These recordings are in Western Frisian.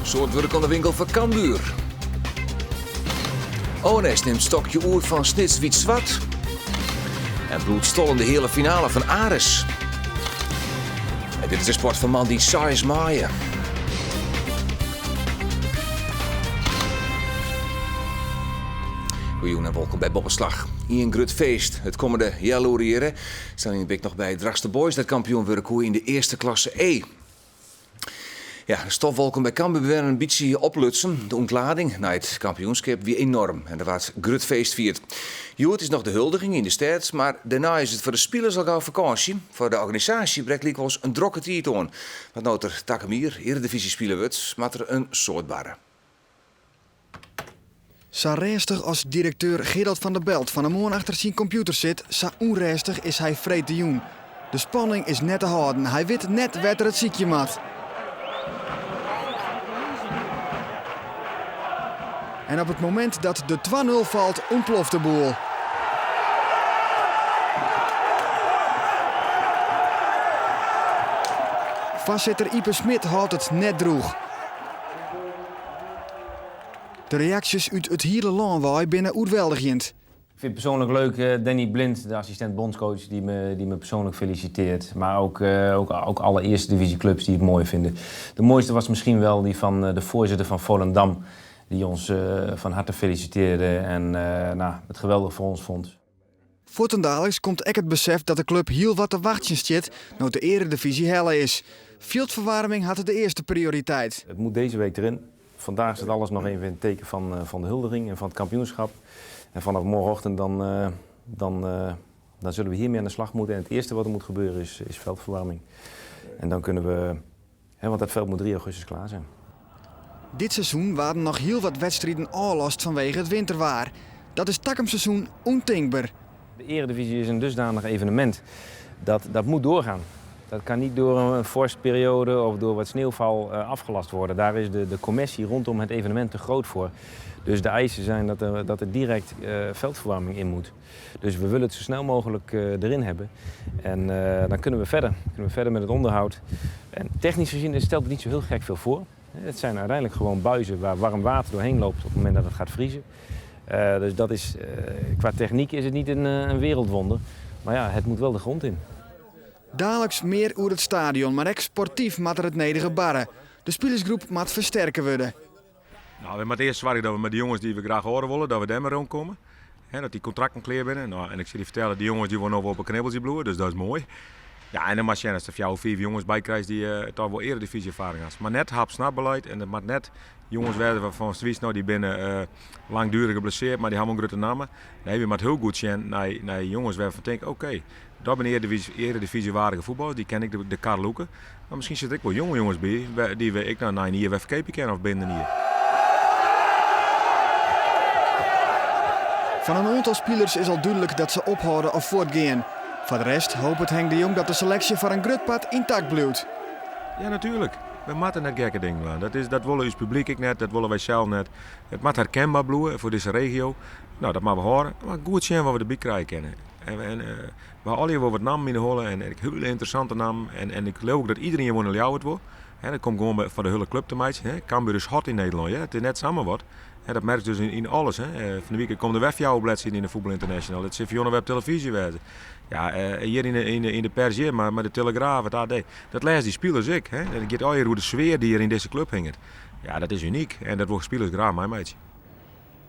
Soad wurk oan de winkel foar Cambuur. ONS nimt stokje oer fan Snits Wyt Swart. En bloedstollende heale finale fan Aris. En dit is de sport fan moandei 6 maaie. Goejûn en wolkom by Boppeslach. Ien grut feest it kommende healoere hjirre. Stel yn 'e blik noch by Drachtster Boys dat kampioen wurde koe yn de earste klasse E. Ja, de stofwolken by Cambuur binne in bytsje oplutsen. De ûntlading nei it kampioenskip wie enorm en der waard grut feest fierd. Hjoed is noch de huldiging yn de stêd, mar dêrnei is it foar de spilers al gau fakânsje. Foar de organisaasje brekt lykwols in drokke tiid oan. Want no't der takom jier earedivyzje spile wurdt, moat der in soad barre. Sa rêstich as direkteur Gerald van der Belt fan 'e moarn achter syn kompjûter sit, sa ûnrêstich is hy freedtejûn. De spanning is net te hâlden, hy wit net wêr't er it sykje moat. En op it momint dat de twa-nul falt, ûntploft de boel. Foarsitter Ype Smid hâldt it net drûch. De reaksjes út it hiele lân wei binne oerweldigjend. Ik vind het persoonlijk leuk, Danny Blind, de assistent bondscoach, die me, die me persoonlijk feliciteert. Maar ook, ook, ook alle eerste divisieclubs die het mooi vinden. De mooiste was misschien wel die van de voorzitter van Volendam, die ons van harte feliciteerde en nou, het geweldig voor ons vond. Fuortendaliks komt ek it besef dat de klup hiel wat te wachtsjen stiet no't de earedivyzje helle is. Fjildferwaarming hat de earste prioriteit. Het moet deze week erin. Vandaag staat alles nog even in het teken van, van de huldiging en van het kampioenschap. En vanaf morgenochtend dan, dan, dan zullen we hiermee aan de slag moeten. En het eerste wat er moet gebeuren is, is veldverwarming. En dan kunnen we, hè, want dat veld moet 3 augustus klaar zijn. Dit seizoen waarden noch hiel wat wedstriden ôflast fanwege it winterwaar. Dat is takom seizoen ûntinkber. De Eredivisie is een dusdanig evenement dat dat moet doorgaan. Dat kan niet door een vorstperiode of door wat sneeuwval afgelast worden. Daar is de, de commissie rondom het evenement te groot voor. Dus de eisen zijn dat er, dat er direct veldverwarming in moet. Dus we willen het zo snel mogelijk erin hebben. En dan kunnen we verder. Kunnen we verder met het onderhoud. En technisch gezien stelt het niet zo heel gek veel voor. Het zijn uiteindelijk gewoon buizen waar warm water doorheen loopt op het moment dat het gaat vriezen. Dus dat is, qua techniek is het niet een, een wereldwonder. Maar ja, het moet wel de grond in. Daliks mear oer it stadion, mar ek sportyf moat der it nedige barre. De spilersgroep moat fersterke wurde. Nou, we moatte earst soargje dat we mei de jonges dy't we graach hâlde wolle, dat we dêrmei rûnkomme. Dat dy kontrakten klear binne. Nou, en ik sil dy fertelle, dy jonges dy wolle no wol op 'e knibbels bliuwe, dus dat is moai. Ja, en dan moatst sjen ast der fjouwer, fiif jonges by krijst dy't toch wol earedivyzje-erfaring hawwe. Mar net hap-snap-beleid en it moat net jonges wêze wêrfan'tst witst, no dy binne langduerich geblesseerd, mar dy hawwe wol in grutte namme. Nee, we moatte hiel goed sjen nei, nei jonges wêrfan't tinke, oké, dat binne earedivyzje-waardige fuotballers, dy kin ik de, de kar lûke. Mar miskien sitte der ek wol jonge jonges by dy't we ek nei in jier wer ferkeapje kinne of binnen in jier. Fan in oantal spilers is al dúdlik dat se ophâlde of fuortgean. Foar de rest hopet Henk de Jong dat de seleksje foar in grut part yntakt bliuwt. Ja, natuerlik. We moatte net gekke dingen dwaan. Dat, is, dat wolle ús publyk ek net, dat wolle wy sels net. It moat herkenber bliuwe foar dizze regio. No, dat moatte we hâlde. Mar goed sjen wat we derby krije kinne. En, en we ha allegear wol wat nammen yn de holle en ek hiele ynteressante nammen. En, en ik leau ek dat iedereen wol nei Ljouwert wol. Hè, dat komt gewoan foar de hiele klup te meitsjen. Hè. Cambuur is hot yn Nederlân, ja. It is net samar wat. Hè, dat merkst dus yn, yn alles. Hè. Fan de wike komme der wer fjouwer bledsiden yn de Voetbal International. It sil fan jûn wer op telefyzje wêze. Ja, hjir yn de, yn de, yn de pers hjir, mar mei de Telegraaf, it AD. Dat lêze dy spilers ek. Hè. It giet allegear oer de sfear dy't hjir yn dizze klup hinget. Ja, dat is unyk en dat wolle spilers graach meimeitsje.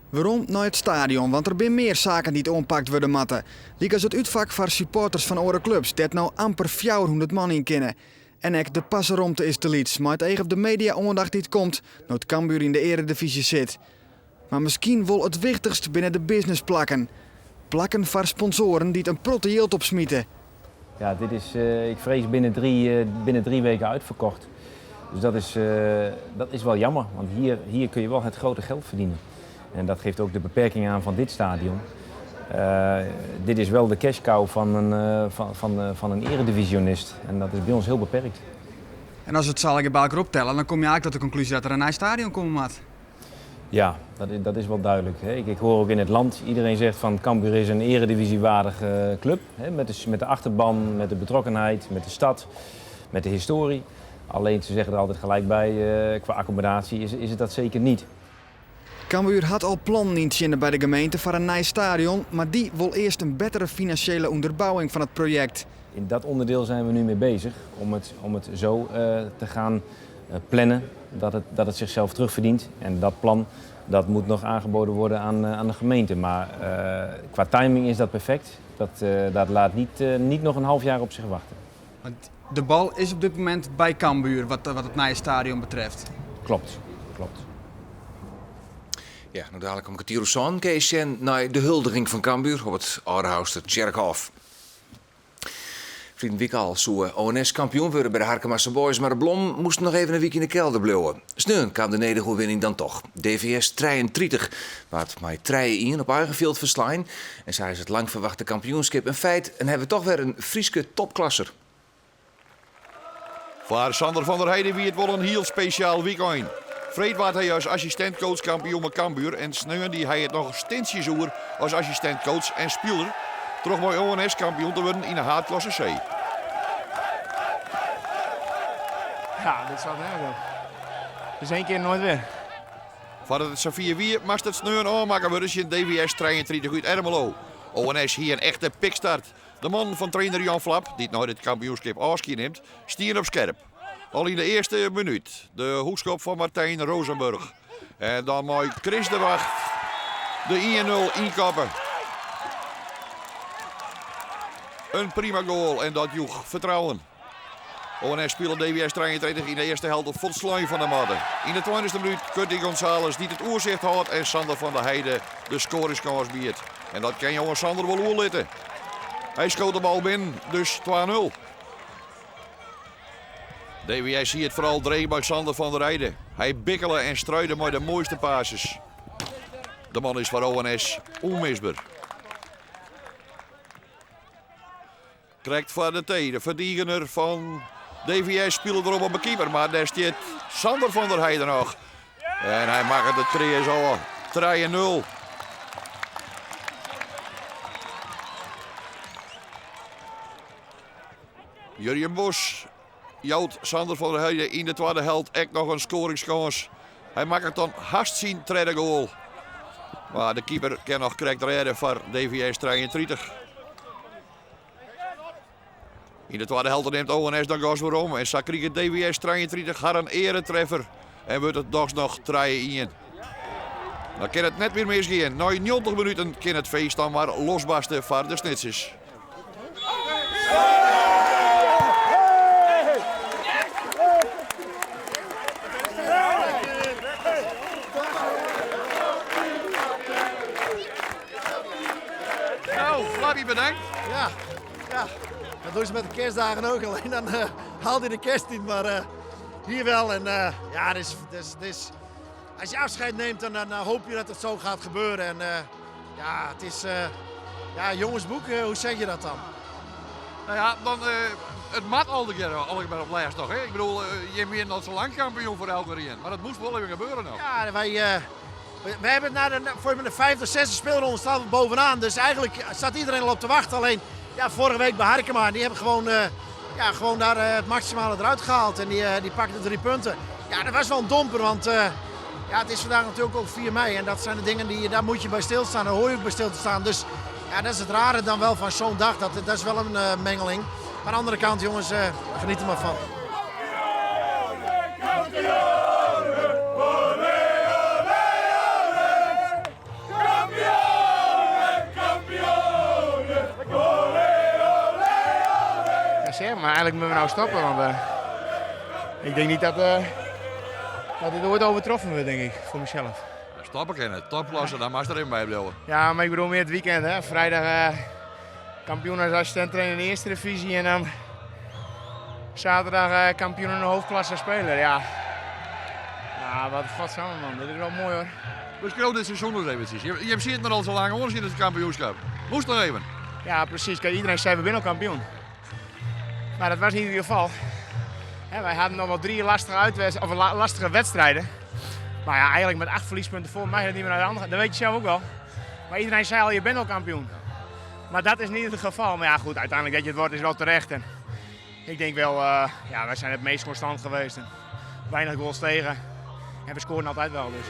Werom nei it stadion, want der binne mear saken dy't oanpakt wurde moatte. Lykas it útfak foar supporters fan oare klups, dêr't no amper 400 man yn kinne. En ek de parseromte is te lyts, mei it each op de media-oandacht dy't komt no't Cambuur yn de earedivyzje sit. Mar miskien wol it wichtichst binne de businessplakken. Plakken foar sponsoaren dy't in protte jild opsmite. Ja, dit is, ik vrees binnen drie, binnen 3 weken uitverkocht. Dus dat is, dat is wel jammer, want hier, hier kun je wel het grote geld verdienen. En dat geeft ook de beperking aan van dit stadion. Dit is wel de cash cow van een, van, van, van een eredivisionist. En dat is bij ons heel beperkt. En as we it sa allegear by elkoar optelle, dan komme je eigentlik ta de konklúzje dat der in nij stadion komme moat. Ja, dat is, dat is wel duidelijk. Hè. Ik, ik hoor ook in het land, iedereen zegt van Cambuur is een eredivisiewaardige club. Hè, met, de, met de achterban, met de betrokkenheid, met de stad, met de historie. Alleen ze zeggen er altijd gelijk bij, qua accommodatie is het dat zeker niet. Cambuur hat al plannen yntsjinne by de gemeente foar in nij stadion, mar dy wol earst in bettere finansjele ûnderbouwing fan it projekt. In dat onderdeel zijn we nu mee bezig om het zo te gaan plannen dat het zichzelf terugverdient. En dat plan dat moet nog aangeboden worden aan de gemeente. Maar qua timing is dat perfect. Dat laat niet nog een half jaar op zich wachten. Want de bal is op dit momint by Cambuur wat it nije stadion betreft. Klopt, klopt. Ja, no dalik om kertier oer sânen kinne je sjen nei de huldiging fan Cambuur op it Aldehouster Tsjerkhôf. Ferline wike al soe ONS kampioen wurde by de Harkemase Boys, mar de blommen moasten noch even in wike yn de kelder bliuwe. Sneon kaam de nedige oerwinning dan toch. DVS 33 waard mei 3-1 op eigen fjild ferslein en sa is it lang ferwachte kampioenskip in feit en hawwe we toch wer in Fryske topklasser. Foar Sander van der Heide wie it wol in hiel spesjaal wykein. Freed waard hy as assistint-coach kampioen mei Cambuur en sneon die hy it noch stintsjes oer as assistint-coach en spiler troch mei ONS kampioen te wurden yn de haadklasse C. Ja, dit slaat nergens op. Dus één keer nooit weer. Foardat it safier wie, moast it sneon ôfmakke wurde tsjin DVS 33 út Ermelo. ONS hie in echte pikstart. De mannen fan trainer Jan Vlap, dy't nei dit kampioenskip ôfskie nimt, stiene op skerp. Al yn de earste minút de hoekskop fan Martijn Rozenburg. En dan mei Chris de Wacht de 1-0 ynkoppe. In prima goal en dat joech fertrouwen. ONS spile DWS 33 yn de earste helte folslein fan de matte. Yn de tweintichste minút Curty Gonzales dy't it oersicht hâldt en Sander van der Heide de skoringskâns biedt. En dat kin jonge Sander wol oerlitte. Hy skoot de bal binnen, dus 2-0. DWS hie it foaral dreech by Sander van der Heide. Hy bikkele en struide mei de moaiste passes. De man is foar ONS ûnmisber. Krekt foar de tee, de ferdigener fan DVS spilet derom op 'e keeper, mar dêr stiet Sander van der Heide noch. En hy makket it kreas ôf. 3-0. Jurjen Bos jout Sander van der Heide yn de twadde helte ek noch in skoringskâns. Hy makket dan hast syn tredde goal. Mar de keeper kin noch krekt rêde foar DVS 33. Yn de twadde helte nimt ONS dan gas werom en sa kriget DVS 33 harren earetreffer en wurdt it dochs noch 3-1. Dan kin it net mear misgean. Nei 90 minuten kin it feest dan mar losbarste foar de Snitsers. Nou, Flappy bedankt. Ja, ja, dat doen ze met de kerstdagen ook. Alleen dan haalt hij de kerst niet, maar hier wel. En ja, dit is, als je afscheid neemt, dan hoop je dat het zo gaat gebeuren. En ja, het is, ja, jongensboek, hoe zeg je dat dan? Nou ja, dan, it moat al kear allegear op lêst noch. Hè? Ik bedoel, je bent al zo lang kampioen voor elke keer. Maar dat moest wel even gebeuren nog. Ja, wij hebben na de, voor de vijfde, zesde speelronde staan we bovenaan. Dus eigenlijk staat iedereen al op te wachten. Alleen, ja, vorige week bij Harkema, die hebben ja, gewoon daar het maximale eruit gehaald. En die pakten 3 punten. Ja, dat was wel een domper, want ja, het is vandaag natuurlijk ook 4 mei. En dat zijn de dingen die, daar moet je bij stilstaan, daar hoor je ook bij stil te staan. Dus ja, dat is het rare dan wel van zo'n dag. Dat is wel een mengeling. Maar aan de andere kant, jongens, geniet er maar van. Ja, zeg maar, eigenlijk moeten we nou stoppen, want ik denk niet dat dit ooit overtroffen wordt, denk ik, voor mezelf. Ja, stoppen kennen, topklasse, daar mag er even bij blijven. Ja, maar ik bedoel meer het weekend, hè. Vrijdag kampioen als assistent trainer in de eerste divisie en dan zaterdag kampioen in de hoofdklasse speler, ja. Ja, wat godsamme man, dit is wel mooi hoor. Dus groot dit seizoen nog eventjes. Je zit er al zo lang onder in het kampioenschap. Moest nog even. Ja, precies. Kijk, iedereen zei we zijn al kampioen. Maar dat was niet het geval. Hè, wij hadden nog wel 3 lastige, uitwedst-, of lastige wedstrijden. Maar ja, eigenlijk met 8 verliespunten voor mag je het niet meer naar de andere. Dat weet je zelf ook wel. Maar iedereen zei al, je bent al kampioen. Maar dat is niet het geval. Maar ja, goed, uiteindelijk dat je het wordt is wel terecht. En Ik denk wel, uh, ja, wij zijn het meest constant geweest. En weinig goals tegen. En we scoren altijd wel. Dus.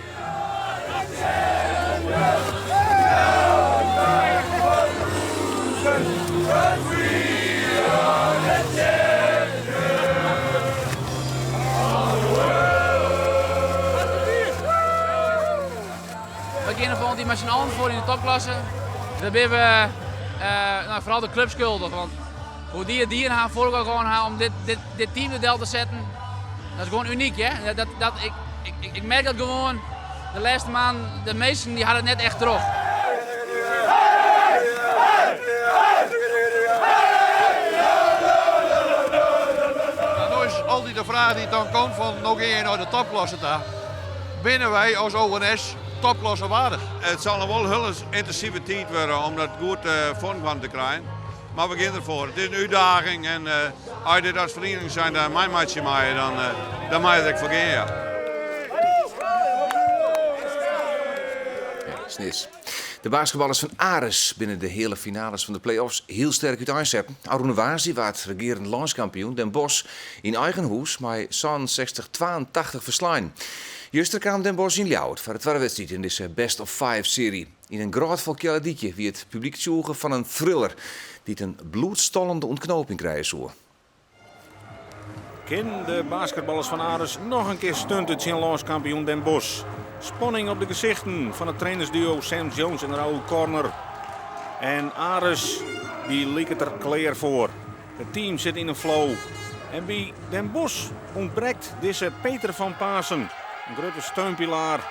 We geane volgend jier mei syn allen foar yn de topklasse. Dêr binne we uh, nou, foaral de klup skuldich. Want hoe't dy it dien ha, foar gewoan ha om dit, dit, dit team der del te setten, dat is gewoan unyk. Hè? Dat, dat, ik, ik, ik merk dat gewoan de lêste maand, de minsken dy ha it net echt troch. No is altyd de fraach dy't dan komt fan no gean je nei de topklasse ta. Binne wy as ONS topklasse waardich? It sil noch wol in hiele yntinsive tiid wurde om dat goed foar te krijen. Mar we gean derfoar. It is in útdaging en as je dit as feriening zijnde meimeitsje meie, dan, dan mei je der ek foar gean, ja. Ja, Snits. De basketballers fan Aris binne de heale finales fan de play-offs hiel sterk úteinsetten. Ofrûne woansdei waard regearend lânskampioen Den Bosch yn eigen hûs mei 67-82 ferslein. Juster kaam Den Bosch yn Ljouwert foar de twadde wedstriid yn dizze best of five searje. Yn in grôtfol Kealledykje wie it publyk tsjûge fan in thriller dy't in bloedstollende ûntknoping krije soe. Kin de basketballers fan Aris noch in kear stunte tsjin lânskampioen Den Bosch? Spanning op de gesichten fan it trainersduo Sam Jones en Raoul Korner. En Aris dy liket der klear foar. It team sit yn in flow. En by Den Bosch ûntbrekt dizze Peter van Paassen, in grutte steunpilaar.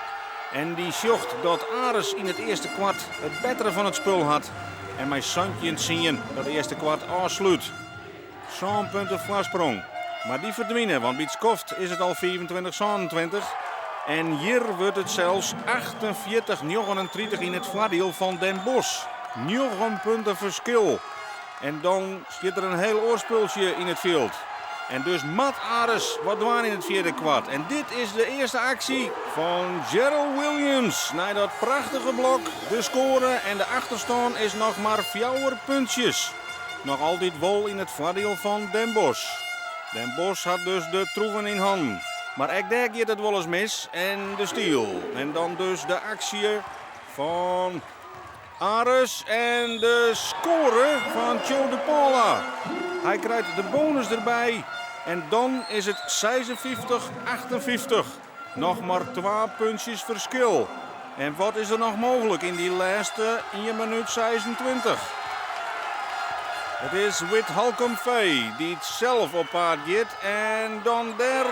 En dy sjocht dat Aris yn it earste kwart it bettere fan it spul hat. En mei 17-10 dat earste kwart ôfslút. Sân punten foarsprong. Mar dy ferdwine, want by it skoft is it al 25-27. En hjir wurdt it sels 48-39 yn it foardiel fan Den Bosch. 9 punten ferskil. En dan stiet der in hiel oar spultsje yn it fjild. En dus moat Aris wat dwaan yn it fjirde kwart. En dit is de earste aksje fan Gerald Williams. Nei dat prachtige blok, de skoare en de achterstân is noch mar fjouwer puntsjes. Noch altyd wol yn it foardiel fan Den Bosch. Den Bosch hat dus de troeven yn hannen. Mar ek dêr giet it wolris mis en de steal. En dan dus de aksje fan Aris en de skoare fan Joe de Paula. Hy krijt de bonus derby en dan is it 56-58. Noch mar twa puntsjes ferskil. En wat is der noch mooglik yn dy lêste 1 minút 26? It is Whit Holcomb Fay dy't sels op paad giet en dan dêr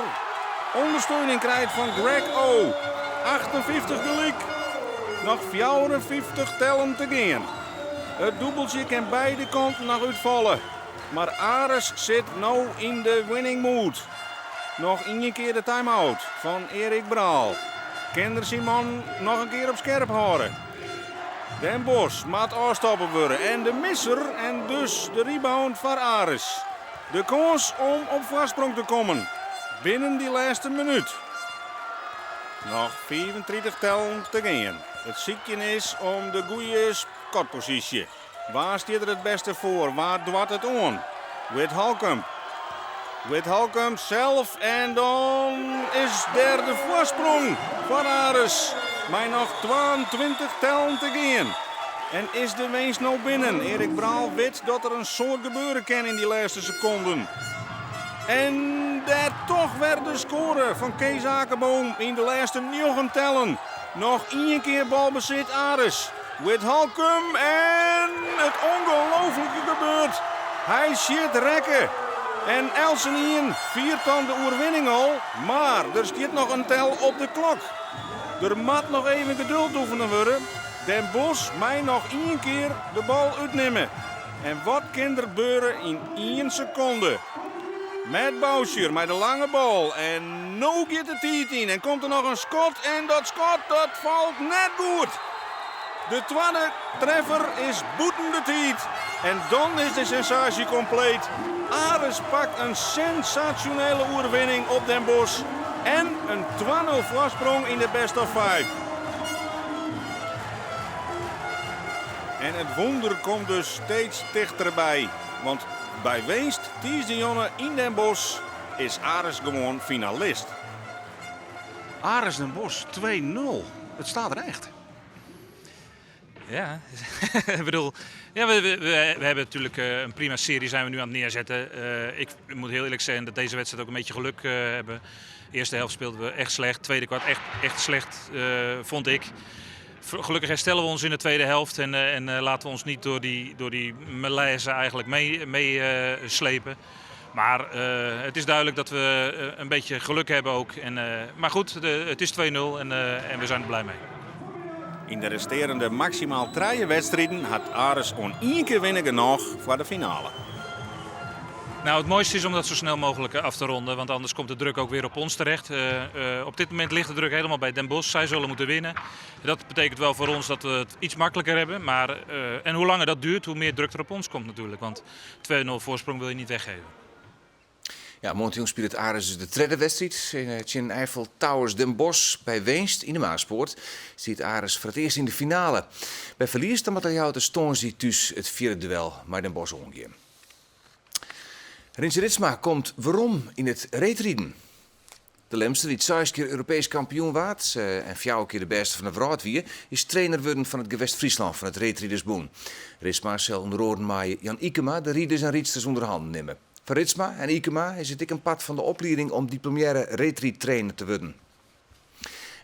ûndersteuning krijt fan Greg O. 58 gelyk. Noch 54 tellen te gean. It dûbeltsje kin beide kanten noch útfalle. Mar Aris sit no yn de winning mood. Noch ien kear de time-out fan Erik Braal. Kin er syn man noch in kear op skerp hâlde? Den Bosch moat ôfstoppe wurde en de misser en dus de rebound foar Aris. De kâns om op foarsprong te kommen binnen dy lêste minút. Noch 35 tellen te gean. It sykjen is om de goede skotposysje. Wa stiet der it bêste foar? Wa doart it oan? Whit Holcomb. Whit Holcomb sels en dan is dêr de foarsprong foar Aris. Mei noch 22 tellen te gean. En is de winst no binnen? Erik Braal wit dat der in soad gebeure kin yn dy lêste sekonden. En dêr dochs wer de skoare fan Kees Akerboom yn de lêste njoggen tellen. Noch ien kear balbesit Aris. Whit Holcomb en it ûngelooflike gebeurt. Hy sjit rekke. En eltsenien fiert dan de oerwinning al, mar der stiet noch in tel op de klok. Der moat noch even geduld oefene wurde. Den Bosch mei noch ien kear de bal útnimme. En wat kin der beure yn ien sekonde? Matt Boucher mei de lange bal. En no giet de tiid yn en komt der noch in skot. En dat skot dat falt net goed. De twadde treffer is bûten de tiid. En dan is de sensaasje kompleet. Aris pakt in sensasjonele oerwinning op Den Bosch. En in 2-0 foarsprong yn de best of five. En it wûnder komt dus steeds tichterby. Want By winst tiisdeitejûn yn Den Bosch is Aris gewoan finalist. Aris Den Bosch 2-0. Het staat er echt. Ja, ik bedoel, ja, we hebben natuurlijk een prima serie zijn we nu aan het neerzetten. Ik moet heel eerlijk zeggen dat deze wedstrijd ook een beetje geluk hebben. Eerste helft speelden we echt slecht, tweede kwart echt, echt slecht, vond ik. Gelukkig herstellen we ons in de tweede helft en laten we ons niet door die malaise eigenlijk meeslepen. Maar het is duidelijk dat we een beetje geluk hebben ook. Maar goed, het is 2-0 en we zijn er blij mee. Yn de restearjende maksimaal trije wedstriden hat Aris oan ien kear winne genôch foar de finale. Nou, het mooiste is om dat zo snel mogelijk af te ronden, want anders komt de druk ook weer op ons terecht. Op dit moment ligt de druk helemaal bij Den Bosch. Zij zullen moeten winnen. Dat betekent wel voor ons dat we het iets makkelijker hebben. Maar en hoe langer dat duurt, hoe meer druk er op ons komt natuurlijk. Want 2-0 voorsprong wil je niet weggeven. Ja, moarn spilet Aris de tredde wedstriid. In tsjin Eiffel Towers Den Bosch by winst yn de Maaspoort stiet Aris foar it earst yn de finale. By ferlies dan moat de tongersdei thús it fjirde duel mei Den Bosch oangean. Rintje Ritsma komt werom yn it reedriden. De Lemster, dy't seis kear Europeesk kampioen waard en fjouwer kear de bêste fan de wrâld wie, is trainer wurden fan it Gewest Fryslân fan it Reedridersbûn. Ritsma sil ûnder oaren mei Jan Ikema de riders en rydsters ûnder hannen nimme. Foar Ritsma en Ikema is it ek in part fan de oplieding om diplomearre reedrydtrainer te wurden.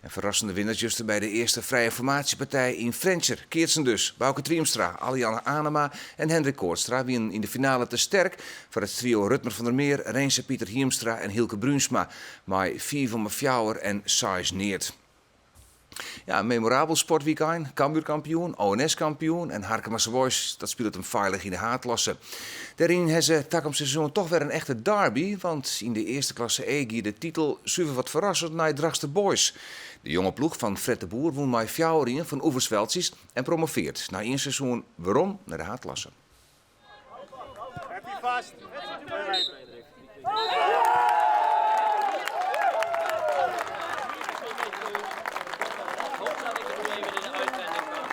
En ferrassende winners juster by de earste frije formaasjepartij yn Frjentsjer. Keatsen dus. Bauke Triemstra, Alianne Anema en Hendrik Koortstra wienen yn de finale te sterk foar it trio Rutmer van der Meer, Renze Pieter Hiemstra en Hielke Bruinsma mei 4,4 en 6 neat. Ja, een memorabel sportweekend. Cambuur-kampioen, ONS-kampioen en Harkemase Boys, dat spilet him feilich yn de haadklasse. Dêryn ha se takom seizoen dochs wer in echte derby, want yn de earste klasse E gie de titel suver wat ferrassend nei Drachtster Boys. De jonge ploech fan Fred de Boer wûn mei 4 fan Oeversweltsjes en promovearret nei ien seizoen werom nei de haadklasse. Happy vast. Ik hoop dat ik het nu even in de uitzending kan.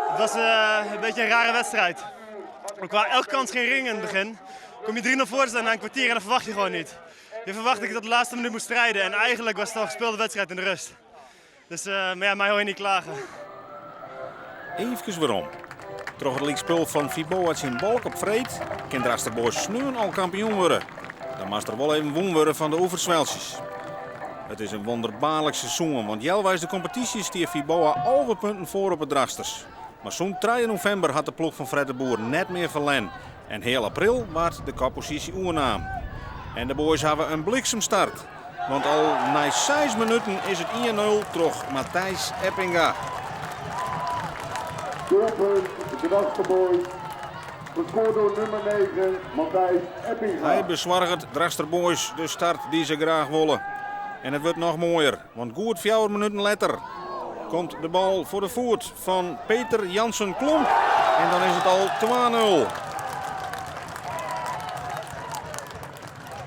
Het was een beetje een rare wedstrijd. Qua elke kant geen ring in het begin. Kom je 3-0 voor staan na een kwartier en dat verwacht je gewoon niet. Je verwacht dat ik tot de laatste minuut moest strijden en eigenlijk was het al een gespeelde wedstrijd in de rust. Dus maar ja, mij hoor je niet klagen. Eefkes werom. Troch it lykspul fan Fiboa tsjin Balk op freed kin Drachtster Boys sneon al kampioen wurde. Dan moat der wol even wûn wurde fan de Oeversweltsjes. It is in wûnderbaarlik seizoen, want healweis de kompetysje stie Fiboa 11 punten foar op de Drachtsters. Mar sûnt 3 novimber hat de ploech fan Fred de Boer net mear ferlern. En heal april waard de kopposysje oernaam. En de boys hawwe in bliksemstart. Want al nei 6 minuten is it 1-0 troch Matthijs Eppinga. Doelpunt, de Drachtster Boys. Gescoord door nummer 9, Matthijs Eppinga. Hy besoarget Drachtster Boys de start dy't se graach wolle. En it wurdt noch moaier, want goed 4 minuten letter komt de bal foar de foet fan Peter Jansen Klomp. En dan is it al 2-0.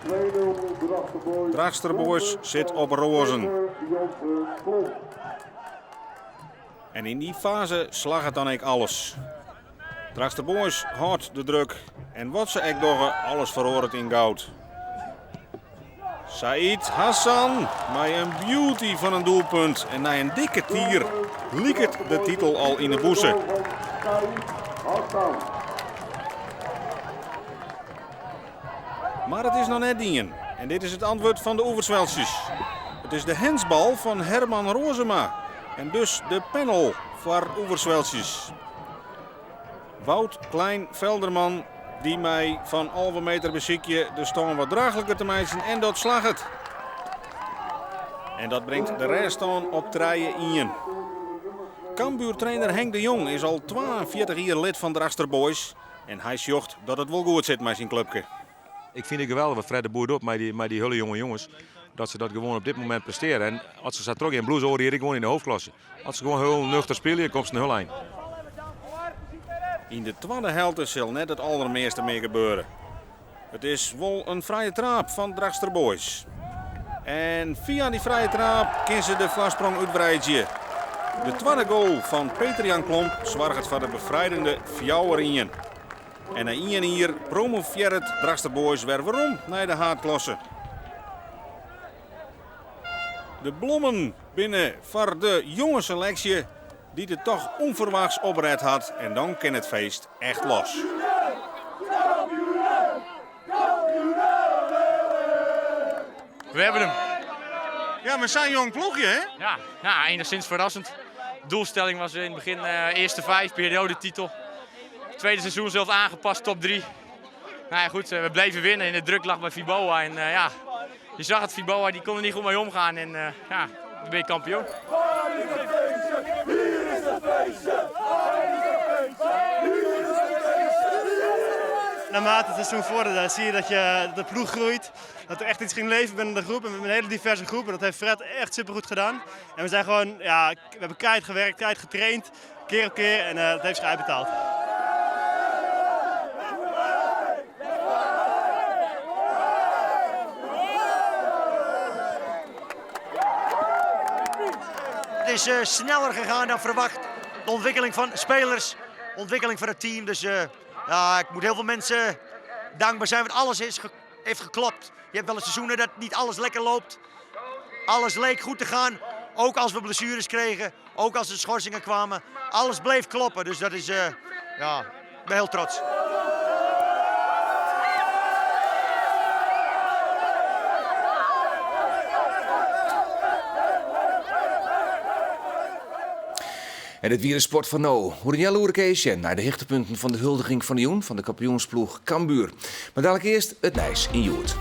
2-0 Drachtster Boys. Drachtster Boys sit op roazen. Peter Jansen Klomp. En yn dy faze slagget dan ek alles. Drachtster Boys hâldt de druk. En wat se ek dogge, alles feroaret yn goud. Said Hassan mei in beauty fan in doelpunt. En nei in dikke tier liket de titel al yn 'e bûse. Said Hassan. Mar it is noch net dien. En dit is it antwurd fan de Oeversweltsjes. It is de handsbal fan Herman Rozema. En dus de panel foar Oeversweltsjes. Wout Klein Velderman dy't mei fan 11 meter besykje de stân wat draachliker te meitsjen en dat slagget. En dat bringt de rêststân op 3-1. Cambuur-trainer Henk de Jong is al 42 jier lid fan Drachtster Boys. En hy sjocht dat it wol goed sit mei syn klupke. Ik fyn it geweldich wat Fred de Boer docht mei dy hiele jonge jonges. Dat se dat gewoan op dit momint prestearje. En as se sa trochgean, bliuwe se hjir gewoan yn de haadklasse. As se gewoan hiel nuchter spylje, komme se in hiel ein. Yn de twadde helte sil net it aldermeaste mear gebeure. It is wol in frije traap fan Drachtster Boys. En fia dy frije traap kinne se de foarsprong útwreidzje. De twadde goal fan Peter Jan Klomp soarget foar de befrijdende 4-1. En nei ien jier promovearret Drachtster Boys wer werom nei de haadklasse. De blommen binne foar de jonge seleksje dy't it toch ûnferwachts opret hat en dan kin it feest echt los. We hebben hem. Ja, maar zo'n jong ploegje, hè? Ja, ja, enigszins verrassend. Doelstelling was in het begin eerste vijf, periodetitel. Tweede seizoen zelf aangepast, top 3. Nou ja, goed, we bleven winnen en de druk lag bij Fiboa. En ja, je zag het, Fiboa die kon er niet goed mee omgaan. En ja, dan ben je kampioen. Naarmate het seizoen vorderde, zie je dat je de ploeg groeit. Dat er echt iets ging leven binnen de groep. En we hebben een hele diverse groep en dat heeft Fred echt supergoed gedaan. En we zijn gewoon, ja, we hebben keihard gewerkt, keihard getraind, keer op keer. En dat heeft zich uitbetaald. Het is sneller gegaan dan verwacht. De ontwikkeling van spelers, ontwikkeling van het team. Dus ja, ik moet heel veel mensen dankbaar zijn, want alles heeft geklopt. Je hebt wel eens seizoenen dat niet alles lekker loopt. Alles leek goed te gaan, ook als we blessures kregen, ook als er schorsingen kwamen. Alles bleef kloppen, dus dat is, ja, ik ben heel trots. En dit wie de sport fan no. Oer in healoere Kees nei de hichtepunten fan de huldiging fan de jûn fan de kampioensploech Cambuur. Mar dalik earst it nijs yn Hjoed.